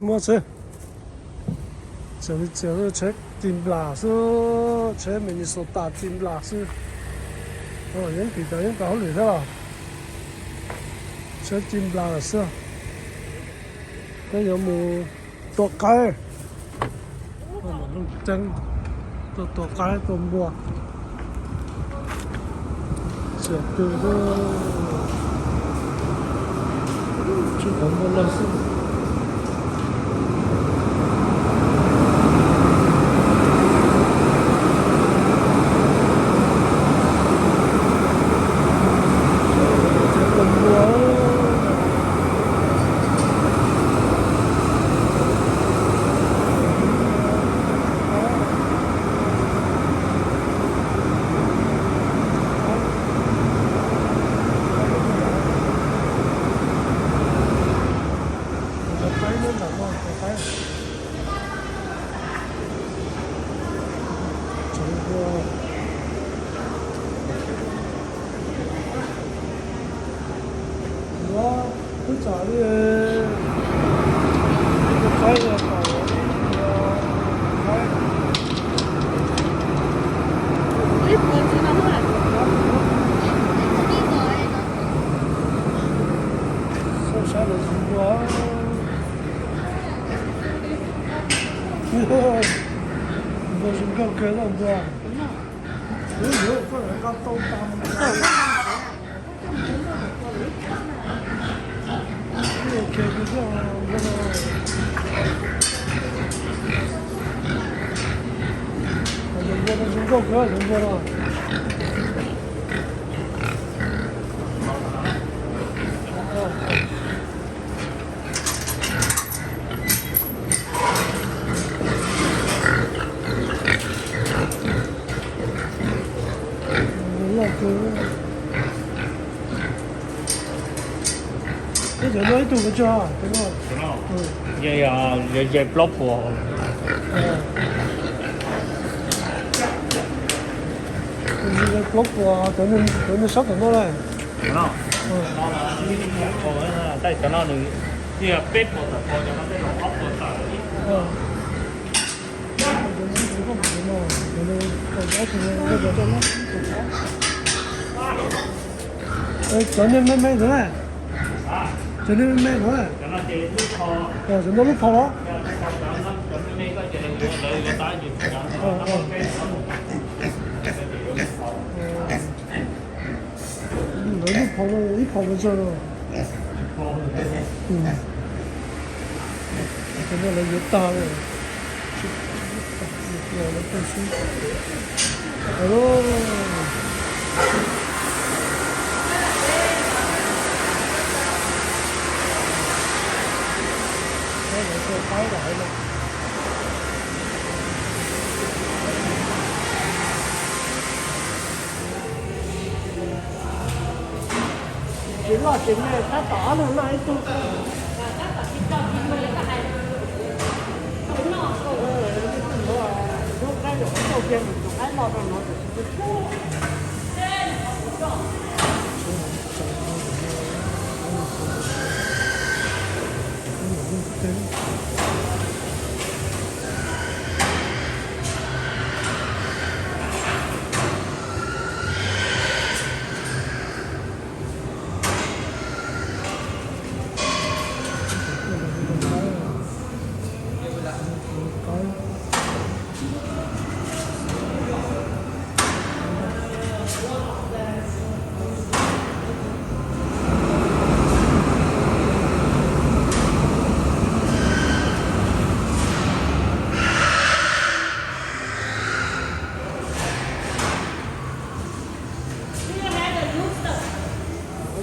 Muaj xwb, txias li txias, tsheb ci nplas xwb, tsheb Minnesota ci nplas xwb. Yeej tim cov yeej tau hauj lwm thiab los, tsheb ci nplas lawm xwb. Peb yuav mus tua qaib, lub ceeb, tuaj tua qaib tua npua. Txias tw xwb, tsis qhov npua loj xwb. Sab sab los tus npua, npua zoo nkauj kawg los npua. Yuav yuav koj nqa tau tas. Zoo nkauj kawg tus npua no. Ib tug no ib tug ko tso. Yog, yog, yog plaub puas. Plaub puas, cov nws sab tom no lawm. Cov no, cov no nws yog peb puas tawm ko, cov no tej zaum ob puas tawm. Cov nej me me ntawd na, cov nej me me ntawd na, cov no lub phau los? Lawv lub phau no ib phau pes tsawg no? Cov no lawv yuav tag lawm. Tsis loj tsis me, tab tom ob leeg noj ib tug. Hnub qaib los tus qaib loj rau no.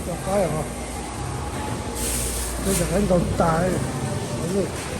Cov qaib os, cov qaib ntaus tas lawm.